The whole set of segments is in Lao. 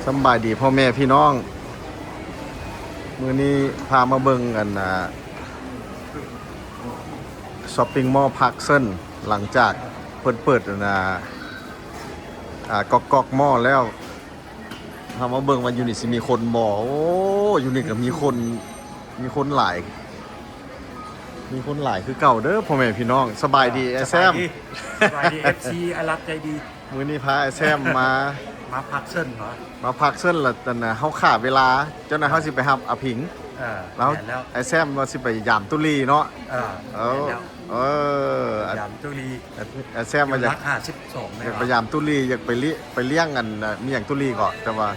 ສຳບາຍດີພໍ່ແມ່ພີ່ນ້ອງ ມື້ນີ້ພາມາເບິ່ງອັນ ອ່າ ຊັອບປິງມໍພາກເຊິນ ຫຼັງຈາກເພິ່ນເປີດອັນ ອ່າ ອ່າ ກອກໆມໍແລ້ວ ເຮົາມາເບິ່ງວ່າຢູ່ນີ້ຊິມີຄົນບໍ່. ໂອ້ ຢູ່ນີ້ກໍມີຄົນ ມີຄົນຫຼາຍ ມີຄົນຫຼາຍຄືເກົ່າເດີພໍ່ແມ່ພີ່ນ້ອງ. ສະບາຍດີອ້າຍແຊມ. ສະບາຍດີ ສະບາຍດີ ເອັຟຊີ ອ້າຍລັດໃຈດີ. ມື້ນີ້ພາອ້າຍແຊມມາ ມາພາກເຊິນເນາະ ມາພາກເຊິນ ລະອັນນະ ເຮົາຂ້າເວລາ ເຈົ້ານາຍເຮົາຊິໄປຮັບອາຜິງ. ເອີ ແລ້ວ ແມ່ນແລ້ວ ອ້າຍແຊມວ່າຊິໄປຢາມຕຸລີເນາະ. ເອີ ເອີ ແມ່ນແລ້ວ ເອີ ຢາມຕຸລີ. ອ້າຍແຊມວ່າຢາກ ຢາກໄປຢາມຕຸລີ ຢາກໄປລ້ຽງ ໄປລ້ຽງອັນນະ ມີຫຍັງຕຸລີເກາະ ແຕ່ວ່າ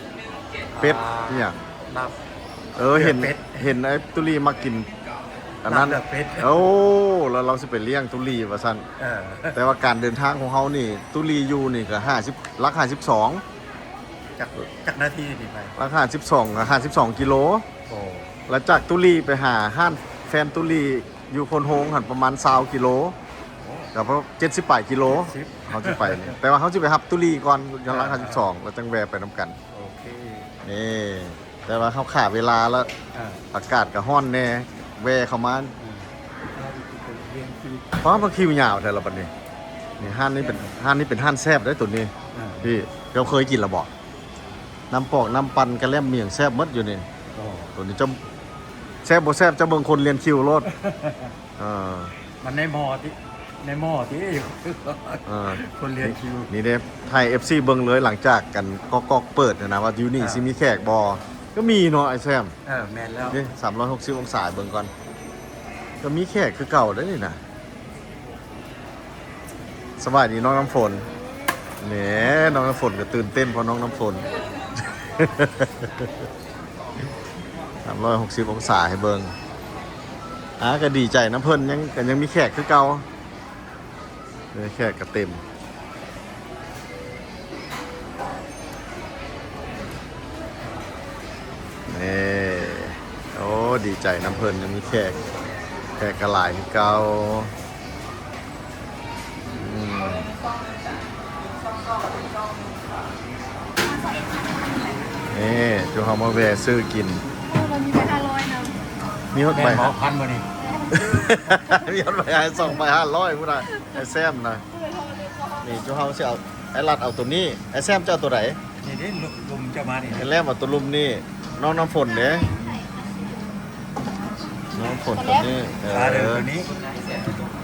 ເປັດ ອ່າ ອີຫຍັງ ລາບ ເອີ ເຫັນ ເປັດ ເຫັນໄອ້ຕຸລີມັກກິນອັນນັ້ນ ລາບເລືອດເປັດ. ໂອ້ ແລ້ວລາວຊິໄປລ້ຽງຕຸລີວ່າຊັ້ນ. ເອີ ແຕ່ວ່າການເດີນທາງຂອງເຮົານີ້ ຕຸລີຢູ່ນີ້ກໍຫ້າສິບ ຫຼັກຫ້າສິບສອງ. ຈັກ ຈັກນາທີນີ້ໄປ? ຫຼັກຫ້າສິບສອງ ຫ້າສິບສອງກິໂລ. ໂອ້ ແລ້ວຈາກຕຸລີໄປຫາຮ້ານແຟນຕຸລີຢູ່ໂພນໂຮງຫັ້ນປະມານຊາວກິໂລ. ໂອ້ ກໍປະມານເຈັດສິບປາຍກິໂລ ເຈັດສິບ ເຮົາຊິໄປນີ້ ແຕ່ວ່າເຮົາຊິໄປຮັບຕຸລີກ່ອນ ຢູ່ຫຼັກຫ້າສິບສອງ ເອີ ແລ້ວຈັ່ງແວ່ໄປນຳກັນ. ໂອເຄ ນີ້ ແຕ່ວ່າເຮົາຂ້າເວລາແລ້ວ ເອີ ອາກາດກໍຮ້ອນແດ່ ແວ່ເຂົ້າມາ. ເອີ ປ້າ ມາຄິວຍາວແທ້ລະບັດນີ້. ນີ້ຮ້ານນີ້ເປັນ ຮ້ານນີ້ເປັນຮ້ານແຊບເດ້ໂຕນີ້. ເອີ ພີ່ ເຈົ້າເຄີຍກິນລະບໍ່? ນ້ຳປອກນ້ຳປັ່ນກະແລັມມີຫຍັງແຊບໝົດຢູ່ນີ້. ໂອ້ ໂຕນີ້ເຈົ້າ ແຊບບໍ່ແຊບ ເຈົ້າເບິ່ງຄົນລຽນຄິວໂລດ. ເອີ ມັນໃນໝໍ້ຕິ ໃນໝໍ້ຕິ ເອີ ຄົນລຽນຄິວ. ນີ້ເດ້ ໃຫ້ເອັຟຊີເບິ່ງເລີຍ ຫຼັງຈາກກັນກອກໆເປີດຫັ້ນນະ ວ່າຢູ່ນີ້ ເອີ ຊິມີແຂກບໍ່. ກໍມີເນາະອ້າຍແຊມ. ເອີ ແມ່ນແລ້ວ ນີ້ ສາມຮ້ອຍຫົກສິບອົງສາ ເບິ່ງກ່ອນ ກໍມີແຂກຄືເກົ່າເດ້ນີ້ນະ. ສະບາຍດີນ້ອງນ້ຳຝົນ. ແໝ ນ້ອງນ້ຳຝົນກໍຕື່ນເຕັ້ນເພາະນ້ອງນ້ຳຝົນ. ສາມຮ້ອຍຫົກສິບອົງສາໃຫ້ເບິ່ງ. ອາ ກໍດີໃຈນຳເພິ່ນ ຍັງ ກໍຍັງມີແຂກຄືເກົ່າ. ເອີ ແຂກກໍເຕັມ. ນີ້ ໂອ້ ດີໃຈນຳເພິ່ນ ຍັງມີແຂກ ແຂກກໍຫຼາຍຄືເກົ່າ. ອືມ ນີ້ ຈຸເຮົາມາແວ່ຊື້ກິນ. ໂອ້ ມັນມີໃບຫ້າຮ້ອຍນຳ. ມີຮອດໃບ ແມ່ນບໍ່ ພັນບໍ່ນີ້? ມີຮອດໃບ ສອງໃບຫ້າຮ້ອຍພຸ້ນນະ ອ້າຍແຊມນະ. ນີ້ ຈຸເຮົາຊິເອົາ ອ້າຍລັດເອົາໂຕນີ້ ອ້າຍແຊມຈະເອົາໂຕໃດ? ນີ້ເດ້ ລຸມເຈົ້າມານີ້ ອ້າຍແລມເອົາໂຕລຸ່ມນີ້. ນ້ອງນ້ຳຝົນເດ້? ນ້ອງນ້ຳຝົນໂຕນີ້. ເອີ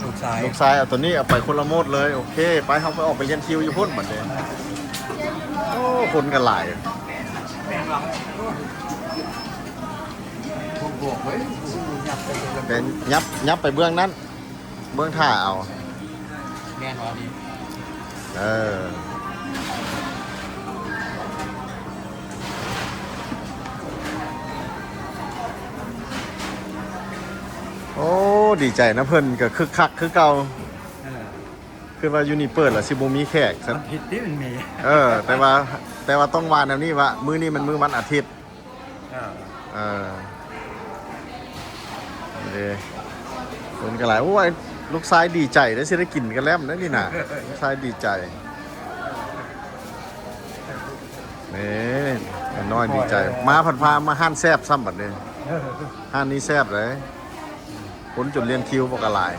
ລູກຊາຍ ລູກຊາຍເອົາໂຕນີ້ ເອົາໄປຄົນລະໂໝດເລີຍ. ໂອເຄ ໄປ ເຮົາໄປອອກໄປລຽນຄິວຢູ່ພຸ້ນບັດນີ້. ໂອ້ ຄົນກໍຫຼາຍ. ແມ່ນຫວາ? ໂອ້ ບວກເວີຍ ຍັບໄປເບິ່ງນັ້ນ ເບິ່ງຖ້າເອົາ. ແມ່ນຫວານີ້? ເອີ ໂອ້ ດີໃຈນຳເພິ່ນ ກໍຄຶກຄັກຄືເກົ່າ. ເອີ ຄິດວ່າຢູ່ນີ້ເປີດແລ້ວຊິບໍ່ມີແຂກຊັ້ນ. ມັນຜິດຕິ ມັນມີ. ເອີ ແຕ່ວ່າ ແຕ່ວ່າຕ້ອງວ່າແນວນີ້ວ່າ ມື້ນີ້ມັນມື້ວັນອາທິດ. ເອີ ເອີ ນີ້ເດ້ ຄົນກໍຫຼາຍ. ໂອ້ຍ ລູກຊາຍດີໃຈເດ້ ຊິໄດ້ກິນກະແລັມເດ້ນີ້ນະ. ລູກຊາຍດີໃຈ. ນີ້ ນ້ອຍດີໃຈ ມາພັດພາມາຮ້ານແຊບຊ້ຳບັດນີ້. ເອີ ຮ້ານນີ້ແຊບເດ້. ຄົນຈົນລຽນຄິວບໍ່ກະຫຼາຍ.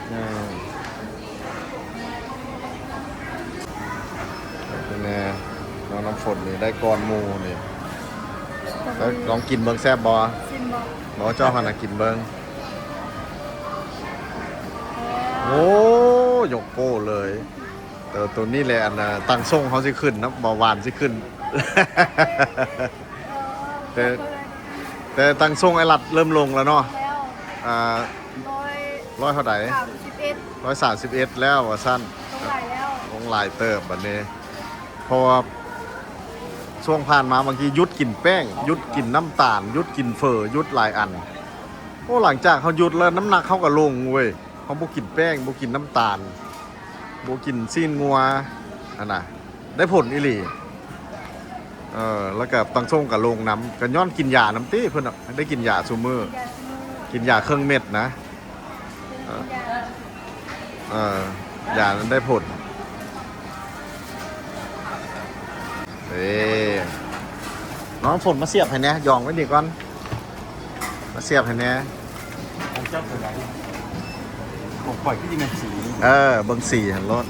ເອີ ເປັນແນວ ນ້ອງນ້ຳຝົນນີ້ໄດ້ກ່ອນໝູ່ນີ້. ແລ້ວລອງກິນເບິ່ງແຊບບໍ່? ຊິມບໍ່? ບໍ່ ເຈົ້າຫັ້ນນະກິນເບິ່ງ. ໂອ້ ຍົກໂປ້ເລີຍ. ໂຕ ໂຕນີ້ແຫຼະ ອັນນ່າ ຕັງຊົງເຮົາຊິຂຶ້ນນະ ເບົາຫວານຊິຂຶ້ນ. ແຕ່ ແຕ່ຕັ້ງຊົງອ້າຍລັດເລີ່ມລົງແລ້ວເນາະ. ແລ້ວ ອ່າ ຮ້ອຍ ຮ້ອຍເທົ່າໃດ? ສາມສິບເອັດ ຮ້ອຍສາມສິບເອັດແລ້ວວ່າຊັ້ນ. ລົງຫຼາຍແລ້ວ ລົງຫຼາຍເຕີບບັດນີ້ ເພາະວ່າຊ່ວງຜ່ານມາບາງທີຢຸດກິນແປ້ງ, ຢຸດກິນນ້ຳຕານ, ຢຸດກິນເຝີ, ຢຸດຫຼາຍອັນ. ໂອ້ ຫຼັງຈາກເຮົາຢຸດແລ້ວ ນ້ຳໜັກເຮົາກໍລົງເວີ້ຍ. ເຮົາບໍ່ກິນແປ້ງ, ບໍ່ກິນນ້ຳຕານ, ບໍ່ກິນຊີ້ນງົວ ຫັ້ນນະ ໄດ້ຜົນອີ່ຫຼີ. ເອີ ແລ້ວກໍຕັ້ງຊົງກໍລົງນຳ ກໍຍ້ອນກິນຢານຳຕິ ເພິ່ນໄດ້ກິນຢາຊຸມື້ ກິນຢາເຄິ່ງເມັດນະ. ເອີ ຢານັ້ນໄດ້ຜົນ. ເອີ ນ້ອງຝົນມາສຽບໃຫ້ແດ່ ຢອງໄວ້ນີ້ກ່ອນ ມາສຽບໃຫ້ແດ່. ຂອງເຈົ້າຕົວໃດ? ຂອງຂ້ອຍຄືຊິແມ່ນສີນີ້. ເອີ ເບິ່ງສີຫັ້ນໂລດ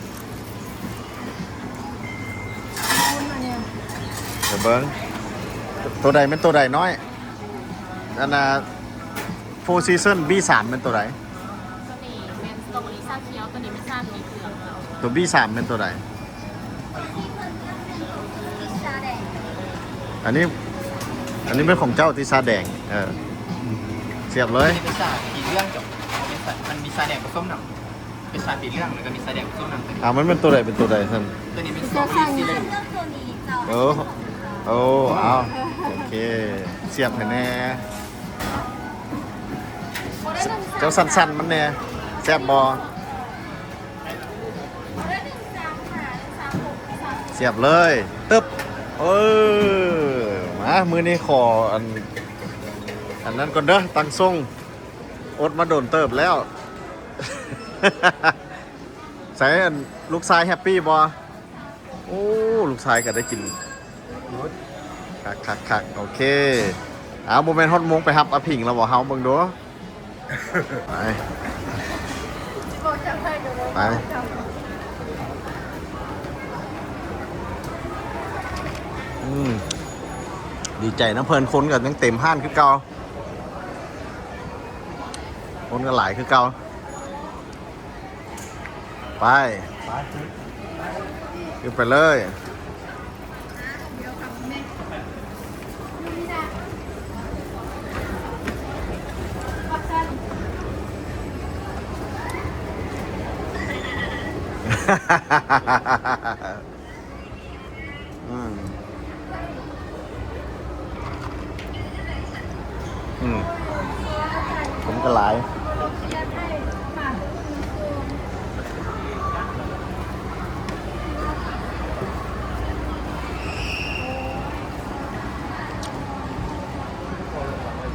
ໄປເບິ່ງ ຕົວໃດແມ່ນຕົວໃດນ້ອຍ? ອັນນ່າ ໂຟຊີຊັນ ບີສາມ ແມ່ນຕົວໃດ? ຕົວນີ້ແມ່ນສະຕໍເບີຣີຊາຂຽວ ຕົວນີ້ແມ່ນຊາສີເຜືອກ. ຕົວບີສາມແມ່ນຕົວໃດ? ອັນນີ້ ອັນນີ້ແມ່ນຂອງເຈົ້າຕິ ຊາແດງ. ເອີ ສຽບເລີຍ. ເປັນຊາສີເຫຼືອງ ເຈົ້າ ເປັນຊາ ມັນມີຊາແດງປະສົມນຳ ເປັນຊາສີເຫຼືອງ ແລ້ວກໍມີຊາແດງປະສົມນຳ. ອ່າ ມັນແມ່ນຕົວໃດເປັນຕົວໃດຊັ້ນ? ຕົວນີ້ແມ່ນສະຕໍເບີຣີຊີເລັກ. ໂອ້ ໂອ້ ເອົາ ໂອເຄ ສຽບໃຫ້ແດ່. ເຈົ້າສັ່ນໆມັນແດ່ ແຊບບໍ່? ສຽບເລີຍ ຕຶບ. ເອີ ມາ ມື້ນີ້ຂໍອັນ ອັນນັ້ນກ່ອນເດີ ຕັ້ງຊົງ ອົດມາດົນເຕີບແລ້ວ. ໃສ ອັນ ລູກຊາຍແຮັບປີບໍ່? ໂອ້ ລູກຊາຍກໍໄດ້ກິນ ຄັກໆໆ ໂອເຄ. ອ້າວ ບໍ່ແມ່ນຮອດໂມງໄປຮັບອາຜິງແລ້ວບໍ່? ເຮົາເບິ່ງດູ ໄປ ໄປ ອືມ ດີໃຈນຳເພິ່ນ ຄົນກໍຍັງເຕັມຮ້ານຄືເກົ່າ ຄົນກໍຫຼາຍຄືເກົ່າ. ໄປ ຂຶ້ນໄປເລີຍ. ອືມ ອືມ ຄົນກໍຫຼາຍ.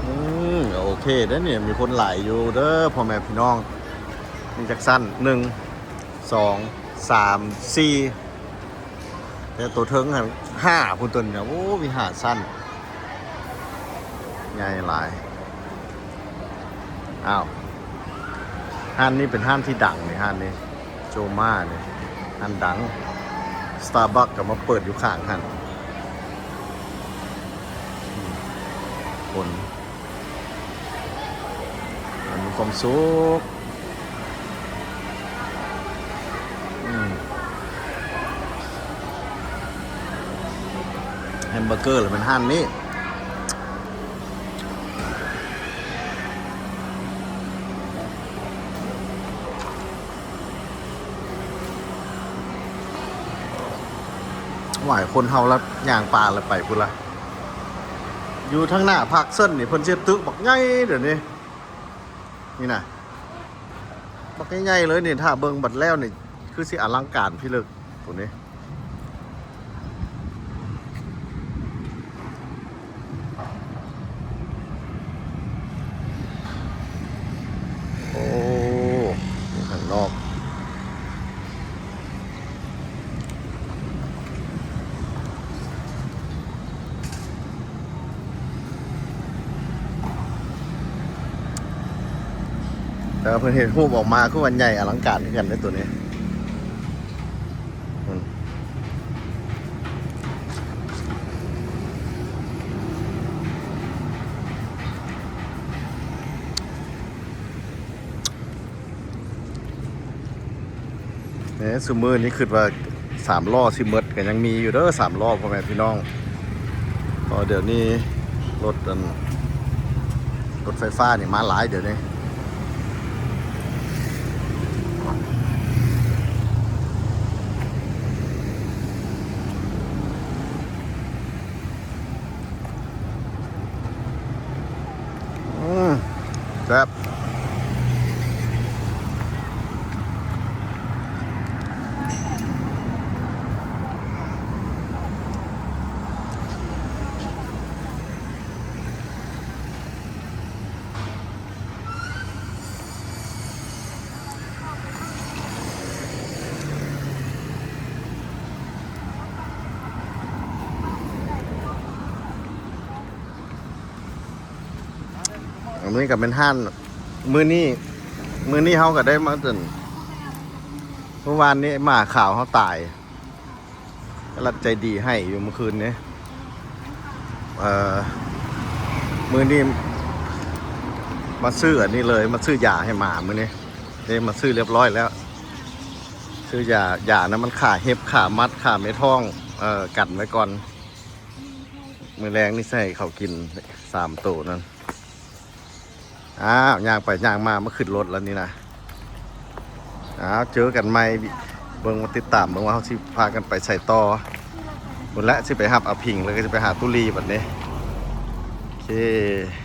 ອືມ ໂອເຄເດ້ນີ້ ມີຄົນຫຼາຍຢູ່ເດີພໍ່ແມ່ພີ່ນ້ອງ. ມີຈັກຊັ້ນ? ໜຶ່ງ ສອງ ສາມ ສີ່ ແຕ່ໂຕເທິງຫັ້ນຫ້າພຸ້ນ ໂຕນີ້ນະ. ໂອ້ ມີຫ້າຊັ້ນ ໃຫຍ່ຫຼາຍ. ອ້າວ ຮ້ານນີ້ເປັນຮ້ານທີ່ດັງນີ້ ຮ້ານນີ້ ໂຈມານີ້ ຮ້ານດັງ. ສະຕາບັກກໍມາເປີດຢູ່ຂ້າງຫັ້ນ. ຄົນ ມີຄວາມສຸກ. ອືມ ແຮມເບີເກີລະແມ່ນຮ້ານນີ້. ຫວາຍ ຄົນເຮົາລະຍ່າງປ່າລະໄປພຸ້ນລະ. ຢູ່ທາງໜ້າພາກເຊິນນີ້ ເພິ່ນເຮັດຕຶກບັກໃຫຍ່ດຽວນີ້ ນີ້ນະ ບັກໃຫຍ່ໆເລີຍນີ້. ຖ້າເບິ່ງບັດແລ້ວນີ້ ຄືຊິອະລັງການພິລຶກພຸ້ນນີ້. ໂອ້ ຢູ່ຂ້າງນອກ. ແຕ່ວ່າເພິ່ນເຮັດຮູບອອກມາຄືວ່າໃຫຍ່ອະລັງການຄືກັນເດ້ໂຕນີ້. ອືມ ເອີ ຊຸມື້ນີ້ຄິດວ່າສາມລໍ້ຊິໝົດ ກໍຍັງມີຢູ່ເດີສາມລໍ້ ພໍ່ແມ່ພີ່ນ້ອງ. ເພາະວ່າດຽວນີ້ລົດອັນ ລົດໄຟຟ້ານີ້ມາຫຼາຍດຽວນີ້. ອືມ ແຊບ. ອ ນີ້ກໍເປັນຮ້ານ ມື້ນີ້ ມື້ນີ້ເຮົາກໍໄດ້ມາຈົນ ເມື່ອວານນີ້ໝາຂາວເຮົາຕາຍ ລັດໃຈດີໃຫ້ຢູ່ມື້ຄືນນີ້ ເອີ ມື້ນີ້ມາຊື້ອັນນີ້ເລີຍ ມາຊື້ຢາໃຫ້ໝາມື້ນີ້ ເດ້ມາຊື້ຮຽບຮ້ອຍແລ້ວ ຊື້ຢາ ຢານັ້ນມັນຂ້າເຫັບ ຂ້າມັດ ຂ້າແມະທ້ອງ ເອີ ກັນໄວ້ກ່ອນ ມື້ແລງນີ້ໃຫ້ເຂົາກິນສາມໂຕນັ້ນ. ອ້າວ ຍ່າງໄປຍ່າງມາ ມາຂຶ້ນລົດແລ້ວນີ້ນະ. ອ້າວ ເຈີກັນໃໝ່ ເບິ່ງ ມາຕິດຕາມເບິ່ງວ່າເຮົາຊິພາກັນໄປໃສຕໍ່. ພຸ້ນແຫຼະ ຊິໄປຮັບອາຜິງ ແລ້ວກໍຊິໄປຫາຕຸລີບັດນີ້. ໂອເຄ.